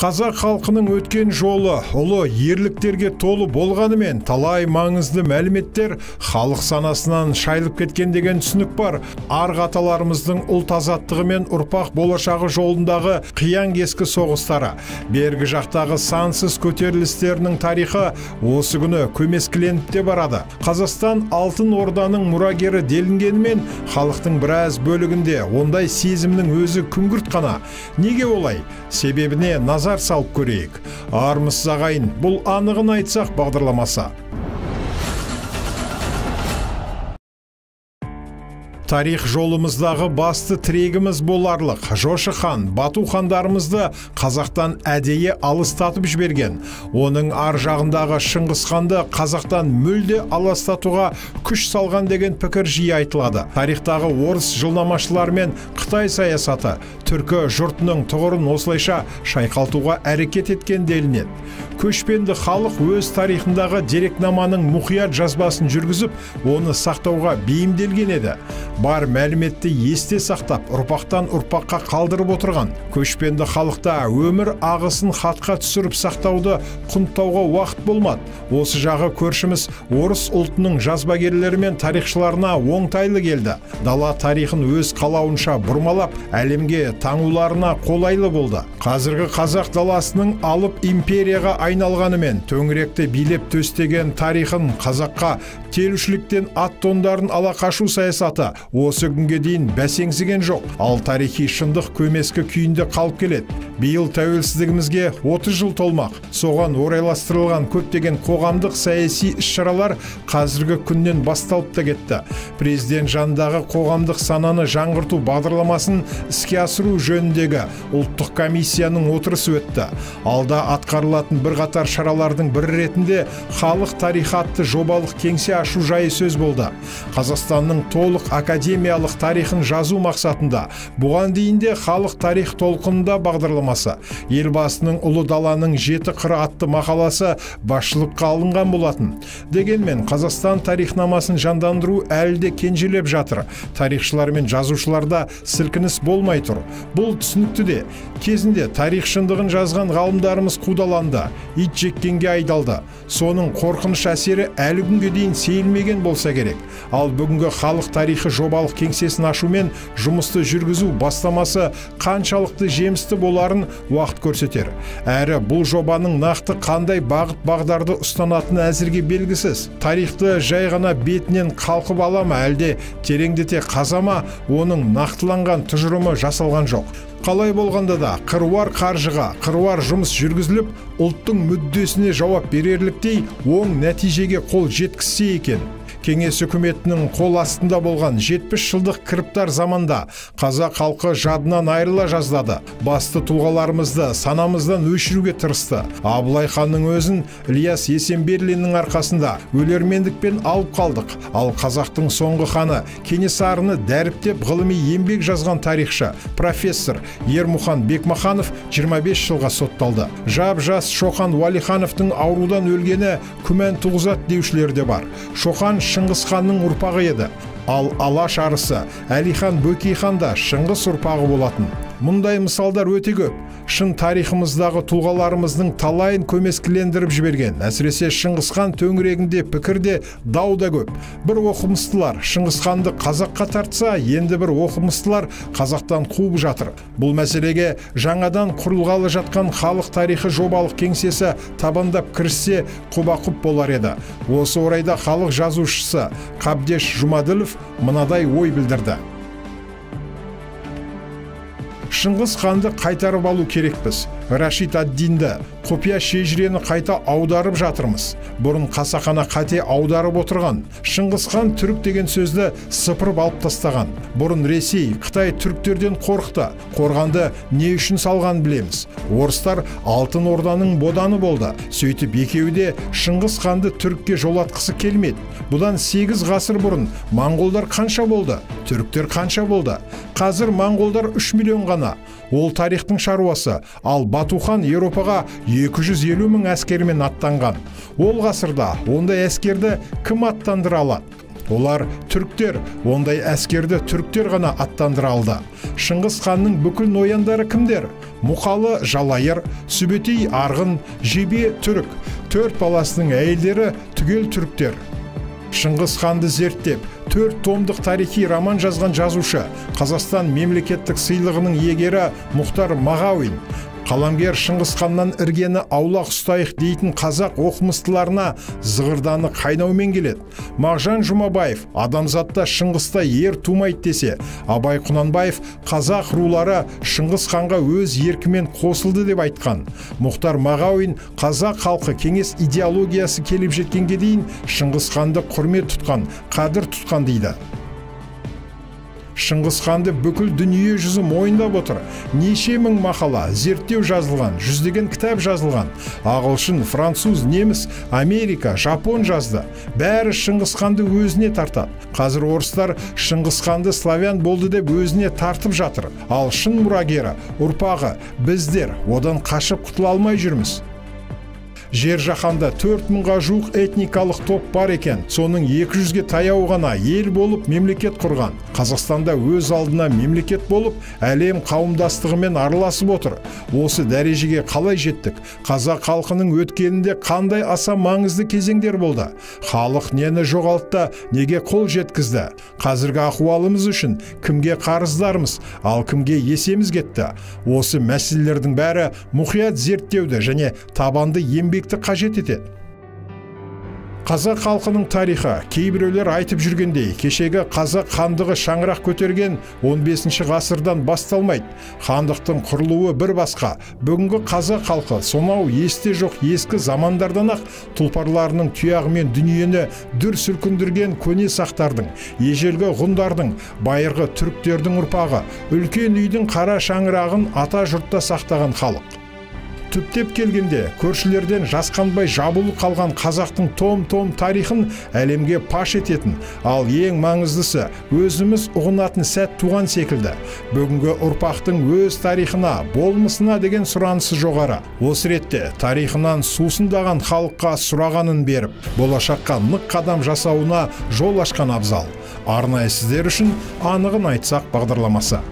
Қазақ халқының өткен жолы ұлы ерліктерге толы болғанымен талай маңызды мәліметтер халық санасынан шайылып кеткен деген түсінік бар. Арғы аталарымыздың ұлт азаттығы мен ұрпақ болашағы жолындағы қиян-кескі соғыстары, бергі жақтағы сансыз көтерілістерінің тарихы осы күні көмескіленіп те барады. Қазақстан Алтын Орданың мұрагері делінгенімен халықтың біраз бөлігінде ондай сезімнің өзі күңгірт қана. Неге олай? Себебіне назар салып көрейік. Армысыз ағайын, бұл анығын айтсақ бағдарламасы. Тарих жолымыздағы басты тірегіміз боларлық Жошы хан, Бату хандарымызды қазақтан әдейі алыстатып жіберген. Оның ар жағындағы Шыңғыс ханды қазақтан мүлде аластатуға күш салған деген пікір жиі айтылады. Тарихтағы орыс жылнамашылары мен Қытай саясаты түркі жұртының тұғырын осылайша шайқалтуға әрекет еткен делінеді. Көшпенді халық өз тарихындағы дерекнаманың мұқият жазбасын жүргізіп, оны сақтауға бейімделген еді. Бар мәліметті есте сақтап, ұрпақтан ұрпаққа қалдырып отырған. Көшпенді халықта өмір ағысын хатқа түсіріп сақтауды құнттауға уақыт болмады. Осы жағы көршіміз орыс ұлтының жазбагерлері мен тарихшыларына оңтайлы келді. Дала тарихын өз қалауынша бұрмалап, әлемге таңуларына қолайлы болды. Қазіргі қазақ даласының алып империяға айналғанымен төңіректі билеп төстеген тарихын қазаққа телушіліктен ат тондарын ала қашу саясаты осы күнге дейін бәсеңсіген жоқ. Ал тарихи шындық көмескі күйінде қалып келеді. Биыл тәуелсіздігімізге 30 жыл толмақ. Соған орайластырылған көптеген қоғамдық саяси іс-шаралар қазіргі күннен басталып та кетті. Президент жанындағы қоғамдық сананы жаңғырту бағдарламасын іске асыру жөніндегі ұлттық комиссияның отырысы өтті. Алда атқарылатын бірқатар шаралардың бірі ретінде халық тарихы атты жобалық кеңсе ашу жайы сөз болды. Қазақстанның толық академиялық тарихын жазу мақсатында бұған дейін де халық тарих толқынында бағдарламасы, Елбасының Ұлы даланың жеті қыры атты мақаласы басшылыққа алынған болатын. Дегенмен Қазақстан тарихнамасын жандандыру әлі де кенжелеп жатыр. Тарихшылар мен жазушыларда сілкініс болмай тұр. Бұл түсінікті де. Кезінде тарих шындығын жазған ғалымдарымыз қудаланды, ит жеккенге айдалды. Соның қорқыныш әсері әлі күнге дейін сейілмеген болса керек. Ал бүгінгі халық тарихы жобалық кеңсесін ашумен жұмысты жүргізу бастамасы қаншалықты жемісті боларын уақыт көрсетер. Әрі бұл жобаның нақты қандай бағыт бағдарды ұстанатыны әзірге белгісіз. Тарихты жай ғана бетінен қалқып ала ма, әлде тереңдете қаза ма, оның нақтыланған тұжырымы жасалған жоқ. Қалай болғанда да қыруар қаржыға, қыруар жұмыс жүргізіліп, ұлттың мүддесіне жауап берерліктей оң нәтижеге қол жеткізсе екен. Кеңес үкіметінің қол астында болған 70 жылдық кіріптар заманда қазақ халқы жадынан айырыла жаздады. Басты тұлғаларымызды санамыздан өшіруге тырысты. Абылай ханның өзін Ілияс Есенберлиннің арқасында өлермендікпен алып қалдық. Ал қазақтың соңғы ханы Кенесарыны дәріптеп ғылыми еңбек жазған тарихшы, профессор Ермұхан Бекмаханов 25 жылға сотталды. Жап-жас Шоқан Уәлихановтың аурудан өлгені күмән туғызады деушілер де бар. Шоқан Шыңғыс ханның ұрпағы еді. Ал Алаш арысы Әлихан Бөкейхан да Шыңғыс ұрпағы болатын. Мұндай мысалдар өте көп. Шын тарихымыздағы тұлғаларымыздың талайын көмескілендіріп жіберген. Әсіресе Шыңғыс хан төңірегінде пікір де, дау да көп. Бір оқымыстылар Шыңғыс ханды қазаққа тартса, енді бір оқымыстылар қазақтан қуып жатыр. Бұл мәселеге жаңадан құрылғалы жатқан халық тарихы жобалық кеңсесі табандап кіріссе құба-құп болар еді. Осы орайда халық жазушысы Қабдеш Жұмаділов мынадай ой білдірді. Шыңғыс ханды қайтарып алу керекпіз. Рашид ад-Динді, құпия шежірені қайта аударып жатырмыз. Бұрын қасақана қате аударып отырған. Шыңғыс хан түрік деген сөзді сыпырып алып тастаған. Бұрын Ресей, Қытай түріктерден қорықты. Қорғанды не үшін салған білеміз. Орыстар Алтын Орданың боданы болды. Сөйтіп екеуі де Шыңғыс ханды түрікке жолатқысы келмеді. Бұдан 8 ғасыр бұрын моңғолдар қанша болды? Түріктер қанша болды? Қазір моңғолдар 3 миллион ғана. Ол тарихтың шаруасы. Ал Батухан Еуропаға 250 мың әскермен аттанған. Ол ғасырда ондай әскерді кім аттандыра алады? Олар түріктер, ондай әскерді түріктер ғана аттандыра алды. Шыңғыс ханның бүкіл нояндары кімдер? Мұқалы Жалайыр, Сүбетей Арғын, Жебе түрік. 4 баласының әйелдері түгел түріктер. Шыңғыс ханды зерттеп, 4 томдық тарихи роман жазған жазушы, Қазақстан мемлекеттік сыйлығының иегері Мұхтар Мағауин. Қаламгер Шыңғыс ханнан іргені аулақ ұстайық дейтін қазақ оқымыстыларына зығырданы қайнаумен келеді. Мағжан Жұмабаев адамзатта Шыңғыста ер тумайды десе, Абай Құнанбаев қазақ рулары Шыңғыс ханға өз еркімен қосылды деп айтқан. Мұхтар Мағауин қазақ халқы кеңес идеологиясы келіп жеткенге дейін Шыңғыс ханды құрмет тұтқан, қадір тұтқан дейді. Шыңғыс ханды бүкіл дүние жүзі мойындап отыр. Неше мың мақала, зерттеу жазылған, жүздеген кітап жазылған. Ағылшын, француз, неміс, Америка, Жапон жазды. Бәрі Шыңғыс ханды өзіне тартады. Қазір орыстар Шыңғыс ханды славян болды деп өзіне тартып жатыр. Ал шын мұрагері, ұрпағы, біздер одан қашып құтыла алмай жүрміз. Жер жаһанда 4000-ға жуық этникалық топ бар екен. Соның 200-ге таяу ғана ел болып мемлекет құрған. Қазақстанда өз алдына мемлекет болып, әлем қауымдастығымен араласып отыр. Осы дәрежеге қалай жеттік? Қазақ халқының өткенінде қандай аса маңызды кезеңдер болды? Халық нені жоғалтты, неге қол жеткізді? Қазіргі ахуалымыз үшін кімге қарыздармыз, ал кімге есеміз кетті? Осы мәселелердің бәрі мұқият зерттеуді және табанды еңбек қажет етеді. Қазақ халқының тарихы, кейбіреулер айтып жүргендей, кешегі қазақ хандығы шаңырақ көтерген 15 ғасырдан басталмайды. Хандықтың құрылуы бір басқа. Бүгінгі қазақ халқы сонау есте жоқ ескі замандардан-ақ тұлпарларының тұяғымен дүниені дүр сілкіндірген көне сақтардың, ежелгі ғұндардың, байырғы түріктердің ұрпағы, үлкен үйдің қара шаңырағын ата жұртта сақтаған халық. Түптеп келгенде, көршілерден жасқанбай жабулы қалған қазақтың том-том тарихын әлемге паш ететін, ал ең маңыздысы өзіміз ұғынатын сәт туған секілді. Бүгінгі ұрпақтың өз тарихына, болмысына деген сұранысы жоғары. Осы ретте тарихынан сусындаған халыққа сұрағанын беріп, болашаққа нық қадам жасауына жол ашқан абзал. Арнайы сіздер үшін анығын айтсақ бағдарламасы.